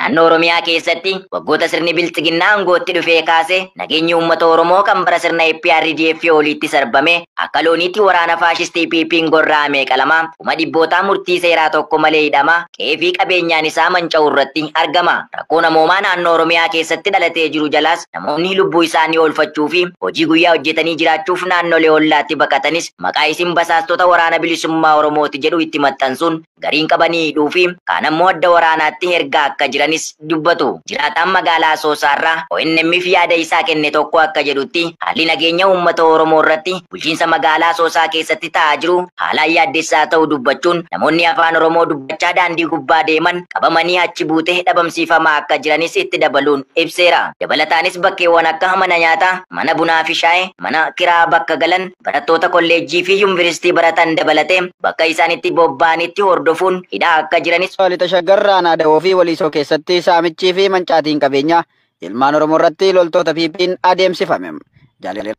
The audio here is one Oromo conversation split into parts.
Naannoo Oromiyaa keessatti waggoota sirni bilxiginnaa aangootti dhufee kaase nageenyi uummata Oromoo kan bara sirna EPRDF oliitti sarbame akka looniitti waraana faashistii PP'n gorra'amee qalama kuma dhibbootaa murtii seeraa tokko malee hidhama qe'ee fi qabeenyaan isaa manca'u irratti argama. Rakkoo namoomaa naannoo Oromiyaa keessatti dhalatee jiru jalaas namoonni lubbuu isaanii oolfachuu fi hojii guyyaa hojjetanii jiraachuuf naannolee ollaatti baqatanis maqaa isin basaastota waraana bilisummaa Oromooti jedhu itti maxxansuun gariin qabanii hidhuu fi kaan ammoo adda waraanaatti ergaa akka jiranis dubbatu. Jiraataan magaalaa Asoosaarraa ONM'f yaada isaa kenne tokko akka jedhutti haalli nageenya uummata Oromoo irratti bulchiinsa magaalaa Asoosaa keessatti ta'aa jiru haalaan yaaddessaa ta'uu dubbachuun namoonni afaan Oromoo dubbachaa daandii gubbaa deeman qabamanii achi buutee dhabamsiifamaa akka jiranis itti dabaluun ibseera. Dabalataanis bakkeewwan akka mana nyaataa, mana bunaa fi shaayee, mana kiraa bakka galan, barattoota kolleejjii fi yuunivarsiitii baratan dabalatee bakka isaan itti bobba'anitti hordofuun hidhaa akka jiranis. Lixa Shaggar aanaa Dawoo fi Waliisoo keessatti saamichii fi mancaatiin qabeenyaa ilmaan Oromoo irratti loltoota PP'n adeemsifame.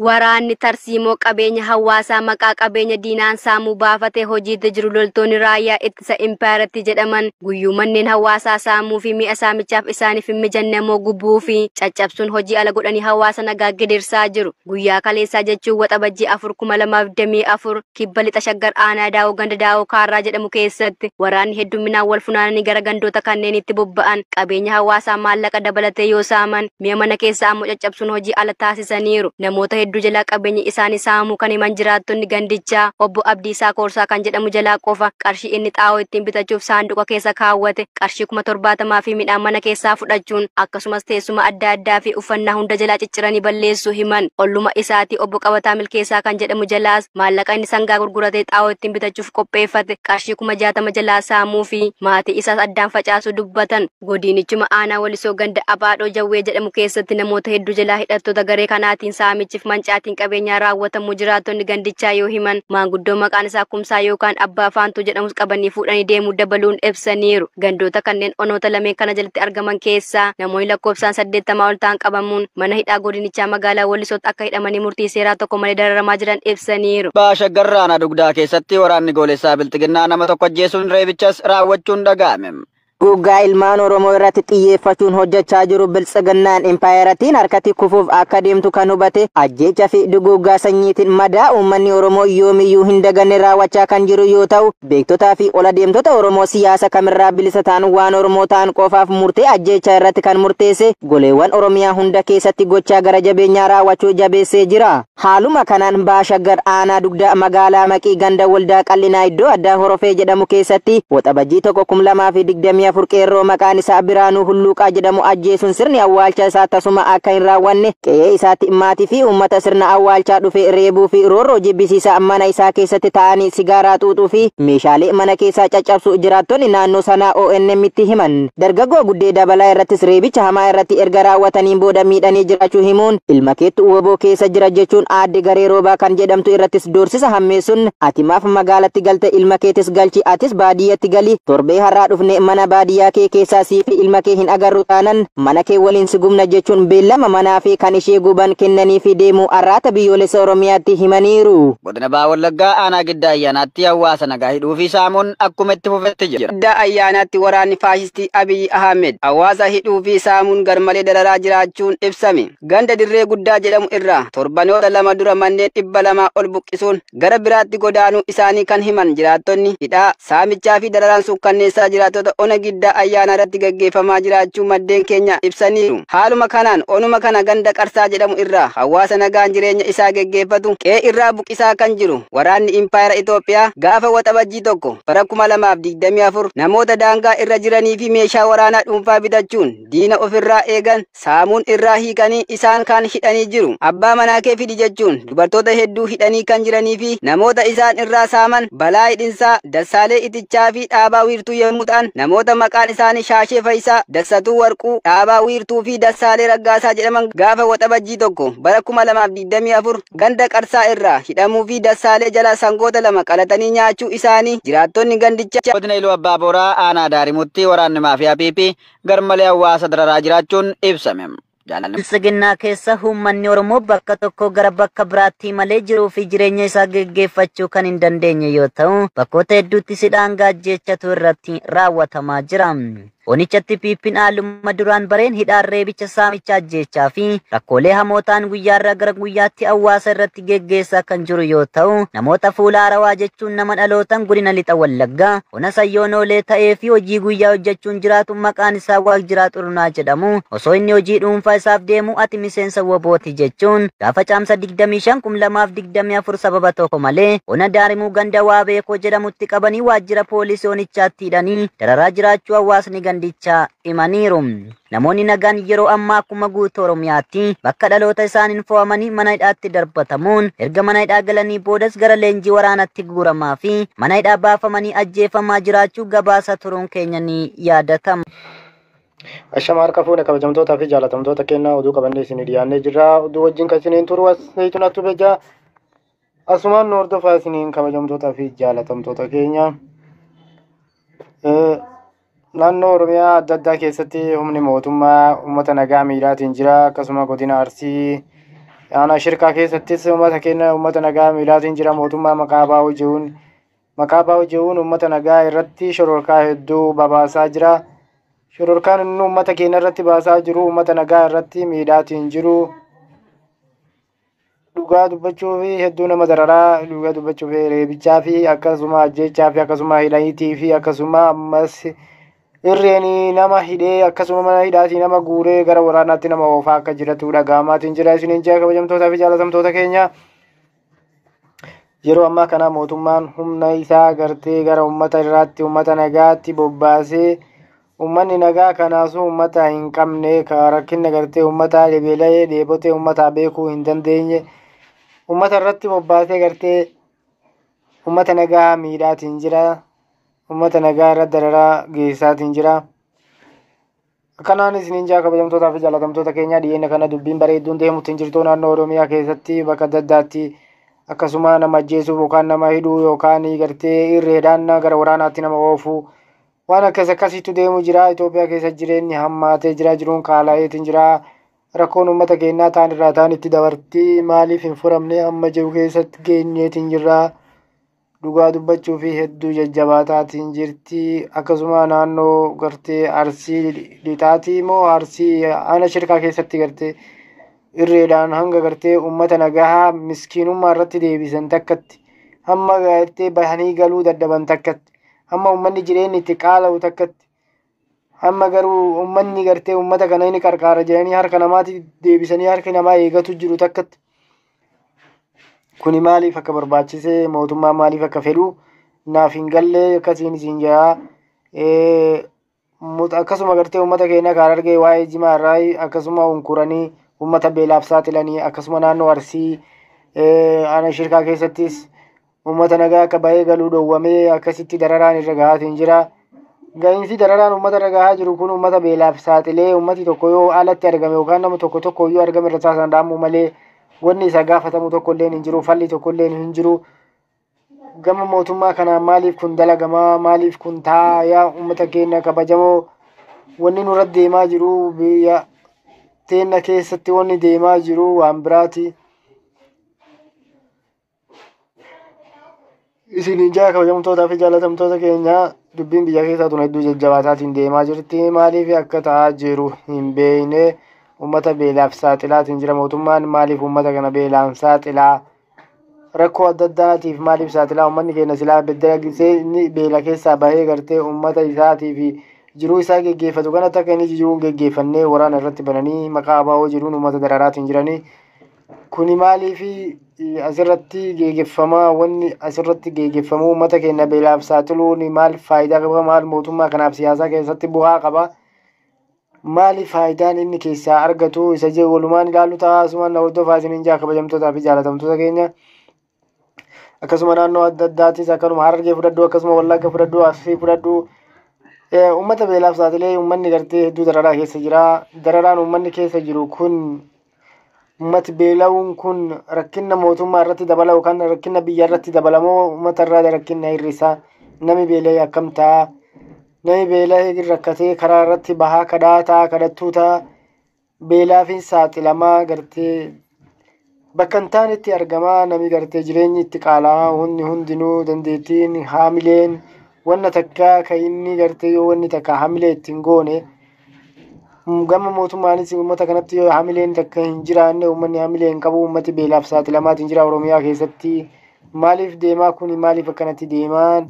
Waraanni tarsiimoo qabeenya hawaasaa maqaa qabeenya diinaan saamuu baafatee hojiitti jiru loltoonni raayyaa ittisa impaayaratti jedhaman guyyuu manneen hawaasaa saamuu fi mi'a saamichaaf isaaniif hin mijanne immoo gubuu fi caccabsuun hojii ala godhanii hawaasa nagaa gidirsaa jiru. Guyyaa kaleessaa jechuun Waxabajjii 4 2024 kibba lixa Shaggar aanaa Daawoo ganda Daawoo Kaarraa jedhamu keessatti waraanni hedduminaan wal funaananii gara gandoota kanneenitti bobba'an qabeenya hawaasaa maallaqa dabalatee yoo saaman mi'a mana keessaa ammoo caccabsuun hojii ala taasisaniiru. Namoota hedduu jalaa qabeenya isaanii saamuu kan himan jiraattonni gandichaa obbo Abdiisaa Koorsaa kan jedhamu jalaa qofa qarshii inni xaa'oo ittiin bitachuuf saanduqa keessa kaawwate qarshii 70,000 fi midhaan mana keessaa fudhachuun akkasumas teessuma adda addaa fi uffannaa hunda jalaa cicciranii balleessuu himan. Olluma isaatii obbo Qabataa Milkeessaa kan jedhamu jalaas maallaqa inni sangaa gurguratee xaa'oo ittiin bitachuuf qopheeffate qarshii 60,000 jalaa saamuu fi maatii isaas addaan facaasuu dubbatan. Godinichuma aanaa Walisoo ganda Abaadhoo Jawwee jedhamu keessatti namoota hedduu jalaa hidhattoota garee kanaatiin saamichiif mancaatiin qabeenyaa raawwatamuu jiraattonni gandichaa yoo himan maanguddoo maqaan isaa Kumsaa yookaan Abbaa Faantuu jedhamus qabanii fuudhanii deemuu dabaluun ibsaniiru. Gandoota kanneen onoota lameen kana jalatti argaman keessaa namoonni lakkoofsaan 80 ol ta'an qabamuun mana hidhaa godinichaa magaalaa Walisootti akka hidhamanii murtii seeraa tokko malee dararamaa jiran ibsaniiru. Baha Shaggar aanaa Dugdaa keessatti waraanni goolessaa Bilxiginnaa nama tokko ajjeesuun reebichas raawwachuun dhaga'ame. Guggaa ilmaan Oromoo irratti xiyyeeffachuun hojjechaa jiru biltsiginnaan impaayeratiin harkatti kufuuf akka deemtu kan hubate ajjeecha fi duguggaa sanyiitiin madaa uummanni Oromoo yoomiyyuu hin daganne raawwachaa kan jiru yoo ta'u beektotaa fi ola deemtota Oromoo siyaasa kamirraa bilisa ta'an waan Oromoo ta'an qofaaf murtee ajjeechaa irratti kan murteesse goleewwan Oromiyaa hunda keessatti gochaa gara jabeenyaa raawwachuu jabeessee jira. Haaluma kanaan Baha Shaggar aanaa Dugdaa magaalaa Maqii ganda Waldaa Qal'inaa iddoo addaa Horofee jedhamu keessatti Waxabajjii 1 2024 qeerroo maqaan isaa Biraanuu Hulluuqaa jedhamu ajjeesuun sirni awwaalcha isaa tasuma akka hin raawwanne qe'ee isaatti maatii fi uummata sirna awwaalchaa dhufe reebuu fi roorroo jibbisiisaa mana isaa keessatti taa'anii sigaaraa xuuxuu fi meeshaalee mana keessaa caccabsuu jiraattonni naannoo sanaa ONM itti himan. Dargaggoo Guddee Dabalaa irrattis reebicha hamaa irratti erga raawwataniin booda miidhanii jiraachuu himuun ilma keettu woboo keessa jira jechuun aadde Garee Roobaa kan jedhamtu irrattis doorsisa hammeessuun ati maaf magaalatti galte ilma keetis galchi atis baadiyyatti gali torbee har'aa dhufne mana baadiyyaa kee keessaa sii fi ilma kee hin agarru taanan mana kee waliin si gubna jechuun beellama manaa fi kan ishee guban kennanii fi deemuu arraata biyyoolessa Oromiyaatti himaniiru. Godina Baha Wallaggaa aanaa Giddaa Ayyaanaatti hawaasa nagaa hidhuu fi saamuun akkuma itti fufetti jira. Giddaa Ayyaanaatti waraanni faashistii Abiy Ahmed hawaasa hidhuu fi saamuun garmalee dararaa jiraachuun ibsame. Ganda Dirree Guddaa jedhamu irraa torbanoota lama dura manneen 200 ol buqqisuun gara biraatti godaanuu isaanii kan himan jiraattonni hidhaa saamichaa fi dararaan suukkanneessaa jiraattota ona Giddaa Ayyaanaa irratti gaggeeffamaa jiraachuu maddeen keenya ibsaniiru. Haaluma kanaan onuma kana ganda Qarsaa jedhamu irraa hawaasa nagaan jireenya isaa geggeeffatu qe'ee irraa buqqisaa kan jiru waraanni impaayera Itoophiyaa gaafa Waxabajjii 1 bara 2024 namoota daangaa irra jiranii fi meeshaa waraanaa dhuunfaa bitachuun diina ofirraa eegan saamuun irraa hiikanii isaan kaan hidhanii jiru. Abbaa manaa kee fidi jechuun dubartoota hedduu hidhanii kan jiranii fi namoota isaan irraa saaman Balaa Hidhinsaa, Dassaalee Itichaa fi Dhaabaa Wiirtuu yommuu ta'an namoota maqaan isaanii Shaashee Fayisaa, Dassatuu Warquu, Dhaabaa Wiirtuu fi Dassaalee Raggaasaa jedhaman gaafa Waxabajjii 1 bara 2024 ganda Qarsaa irraa hidhamuu fi Dassaalee jala sangoota lama qalatanii nyaachuu isaanii jiraattonni gandichaa. Godina Iluu Abbaa Booraa aanaa Daarimutti waraanni maafiyaa PP garmalee hawaasa dararaa jiraachuun ibsame. Biltsiginnaa keessa uummanni Oromoo bakka tokkoo gara bakka biraatti malee jiruu fi jireenya isaa geggeeffachuu kan hin dandeenye yoo ta'u, bakkoota hedduutti sidhaan gaajjechatu irratti raawwatamaa jira. Onichatti PP'n haaluma duraan bareen hidhaan reebicha saamicha ajjeechaa fi rakkoolee hamootaan guyyaarraa gara guyyaatti hawaasa irratti geggeessaa kan jiru yoo ta'u, namoota fuula haarawaa jechuun nama dhalootaan godina lixa Wallaggaa ona Sayyoonoolee ta'ee fi hojii guyyaa hojjechuun jiraatu maqaan isaa Waaqjiraa Xurunaa jedhamu osoo inni hojii dhuunfaa isaaf deemu ati miseensa WBOti jechuun gaafa caamsa 25 2024 sababa tokko malee ona Daarimuu ganda Waabeekoo jedhamutti qabanii waajjira poolisii onichaatti hidhanii dararaa jiraachuu hawaasni gandichaa himaniiru. Namoonni nagaan yeroo ammaa akkuma guutuu Oromiyaatti bakka dhaloota isaaniin fo'amanii mana hidhaatti darbatamuun erga mana hidhaa galanii boodas gara leenjii waraanatti guuramaa fi mana hidhaa baafamanii ajjeefamaa jiraachuu gabaasa turuun keenya ni yaadatama. Ashama harka fuune kabajamtootaa fi jaalatamtoota kennaa oduu qabannee isinii dhiyaannee jirra. Oduu wajjin kan isiniin turu as beja asumaan nu hordofaa isiniin kabajamtootaa fi jaalatamtoota keenya. Naannoo Oromiyaa adda addaa keessatti humni mootummaa uummata nagaa miidhaatiin jira. Akkasuma godina Arsii aanaa Shirkaa keessattis uummata keenya uummata nagaa miidhaatiin jira. Mootummaa maqaa baa'uu jiruun uummata nagaa irratti shororkaa hedduu babaasaa jira. Shororkaan inni uummata keenya irratti baasaa jiru uummata nagaa irratti miidhaatiin jiru. Dhugaa dubbachuu fi hedduu nama dararaa dhugaa dubbachuu fi reebichaa fi akkasuma ajjeechaa fi akkasuma hidhaniitii fi akkasuma ammas irreen nama hidhee akkasuma mana hidhaatii nama guuree gara waraanaatti nama oofaa akka jiratu dhaga'amaatiin jira. Isiniin jira kabajamtootaa fi jaalatamtoota keenya. Yeroo ammaa kana mootummaan humna isaa gartee gara uummata irraatti uummata nagaatti bobbaasee uummanni nagaa kanaasuu uummata hin qabne rakkina gartee uummata beela'ee dheebotee uummata beekuu hin dandeenye uummata irratti bobbaasee gartee uummata nagaa miidhaatiin jira. Uummata nagaa irra dararaa geessaatiin jira. Akkanaan isiniin jaa kabajamtootaa fi jaalatamtoota keenya dhiyeenya kana dubbiin bareedduun deemuutti hin jirtu naannoo Oromiyaa keessatti bakka adda addaatti akkasuma nama ajjeesuuf yookaan nama hidhuu yookaan gartee irreedhaan gara waraanaatti nama oofuu waan akkas akkasiitu deemu jira. Itoophiyaa keessa jireenyi hammaatee jira, jiruun qaala'eetiin jira. Rakkoon uummata keenyaa taan irraa taan itti dabartii maaliif hin furamne amma jiru keessatti geenyeetiin jirra. Dhugaa dubbachuu fi hedduu jajjabaataatiin jirti. Akkasuma naannoo gartee Arsii lixaatii moo Arsii aanaa Shirkaa keessatti gartee irreedhaan hanga gartee uummata nagahaa miskiinummaa irratti deebisan takkatti hamma gartee bahanii galuu dadhaban takkatti hamma uummanni jireenyi itti qaala'u takkatti hamma garuu uummanni gartee uummata kana inni qarqaara jedhanii harka namaatti deebisanii harki namaa eegatu jiru takkatti. Kuni maaliif akka barbaachise mootummaa maaliif akka fedhu naaf hin galle akkasiin isin jaa. Akkasuma gartee uummata keenya kan argee waa'ee jimaa irraa akkasuma hunkuranii uummata beelaaf saaxilanii akkasuma naannoo Arsii aanaa Shirkaa keessattis uummata nagaa akka bahee galuu dhowwamee akkasitti dararaan irra gahaatiin jira. Gahinsi dararaan uummata irra gahaa jiru kun uummata beelaaf saaxilee uummati tokko yoo alatti argame yookaan nama tokko tokko yoo argame irra taasisan dhaamuu malee wanni isa gaafatamu tokko illee hin jiru, falli tokko illee hin jiru. Gama mootummaa kanaan maaliif kun dalagamaa, maaliif kun taayaa uummata keenya kabajamoo wanni nurra deemaa jiru biyya teenya keessatti wanni deemaa jiru waan biraati. Isiniin jaa kabajamtootaa fi jaalatamtoota keenya dubbiin biyya keessaa tun hedduu jajjabaataatiin deemaa jirti. Maaliif akka ta'aa jiru hin beekne. Uummata beelaaf saaxilaatiin jira. Mootummaan maaliif uummata kana beelaan saaxilaa? Rakkoo adda addaatiif maaliif saaxilaa? Uummanni keenya silaa beddela gisee inni beela keessaa bahee gartee uummata isaatii fi jiruu isaa geggeeffatu kanatti akka inni jiruu geggeeffannee waraana irratti bananii maqaa abaa'oo jiruun uummata dararaatiin jiranii. Kuni maaliif asirratti geggeeffamaa? Wanni asirratti geggeeffamu uummata keenya beelaaf saaxiluun maal faayidaa qaba? Maal mootummaa kanaaf siyaasaa keessatti bu'aa qaba? Maali faayidaan inni keessaa argatu isa jedhu walumaan ilaallu ta'a. Asumaan hordofaa isiniin jaa kabajamtootaa fi jaalatamtoota keenya. Akkasuma naannoo adda addaattis akkanuma Harargee fudhadhu, akkasuma Wallagga fudhadhu, Arsii fudhadhu. Uummata beelaaf saaxilee uummanni gartee hedduu dararaa keessa jira. Dararaan uummanni keessa jiru kun uummati beela'uun kun rakkina mootummaa irratti dabala yookaan rakkina biyya irratti dabalamoo uummata irraa rakkina hir'isa? Namni beela'ee akkam ta'a? Namni beela'ee rakkatee karaa irratti bahaa kadhaa ta'a, kadhattuu ta'a. Beelaaf saaxilamaa gartee bakka hin taanetti argamaa. Namni gartee jireenyi itti qaala'aa hundi hundinuu dandeettiin haamileen Wanna takka kan inni gartee yoo wanni takka hamilee ittiin goone, gama mootummaanis uummata kanatti yoo hamileen takka hin jiraanne, uummanni hamilee hin qabu, uummati beelaaf saaxilamaatiin jira Oromiyaa keessatti. Maaliif deemaa kuni? Maaliif akkanatti deemaan?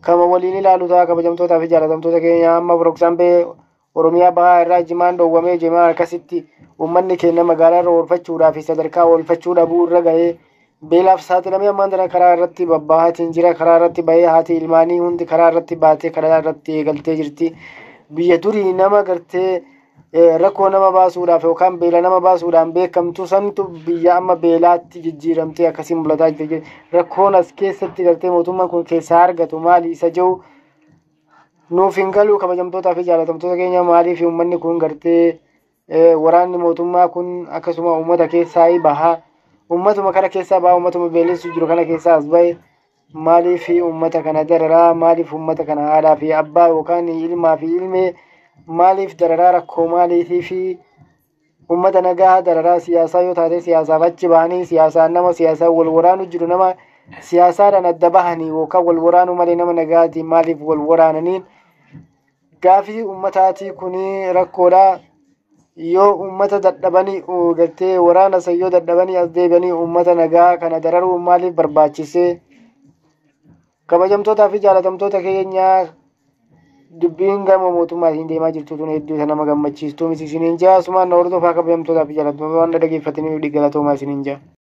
Kama waliin ilaalu ta'a, kabajamtootaa fi jaalatamtoota keenya. Amma, for example, Oromiyaa bahaa irraa jimaan dhoowwamee, jimaa akkasitti uummanni keenya magaalaa irra oolfachuudhaa fi sadarkaa oolfachuu dhabuu irra gahee beelaaf saaxilamee ammaan tana karaa irratti babbahaatiin jira. Karaa irratti bahee, haati ilmaanii hundi karaa irratti baatee karaa irratti eegaltee jirti. Biyya durii nama gartee rakkoo nama baasuudhaaf yookaan beela nama baasuudhaan beekamtu santu biyya amma beelaatti jijjiiramtee akkasiin mul'ataa jirti. Rakkoon as keessatti gartee mootummaan kun keessaa argatu maali isa jiru nuuf hin galu, kabajamtootaa fi jaalatamtoota keenya. Maaliif uummanni kun gartee waraanni mootummaa kun akkasuma uummata keessaa bahaa, uummatuma kana keessaa bahaa, uummatuma beelessu jiru kana keessaa as bahe, maaliif uummata kana dararaa? Maaliif uummata kana haadhaa fi abbaa yookaan ilmaa fi ilmee maaliif dararaa? Rakkoo maaliifii fi uummata nagaa dararaa? Siyaasaa yoo taate, siyaasaaf achi bahanii siyaasaan nama siyaasaa wal waraanu jiru, nama siyaasaadhaan adda bahanii yookaan wal waraanuu malee nama nagaatiin maaliif wal waraananiin? Gaafii uummataatii kuni rakkoodha. Yoo uummata dadhabanii gartee waraana san yoo dadhabanii as deebi'anii uummata nagaa kana dararuu maaliif barbaachisee? Kabajamtootaa fi jaalatamtoota keenya, dubbiin gama mootummaatiin deemaa jirtu tun hedduu isa nama gammachiistu miti isiniin jaa. Asumaan na hordofaa, kabajamtootaa fi jaalatamtoota, waan dhaggeeffatanii galatoomaa isiniin jaa.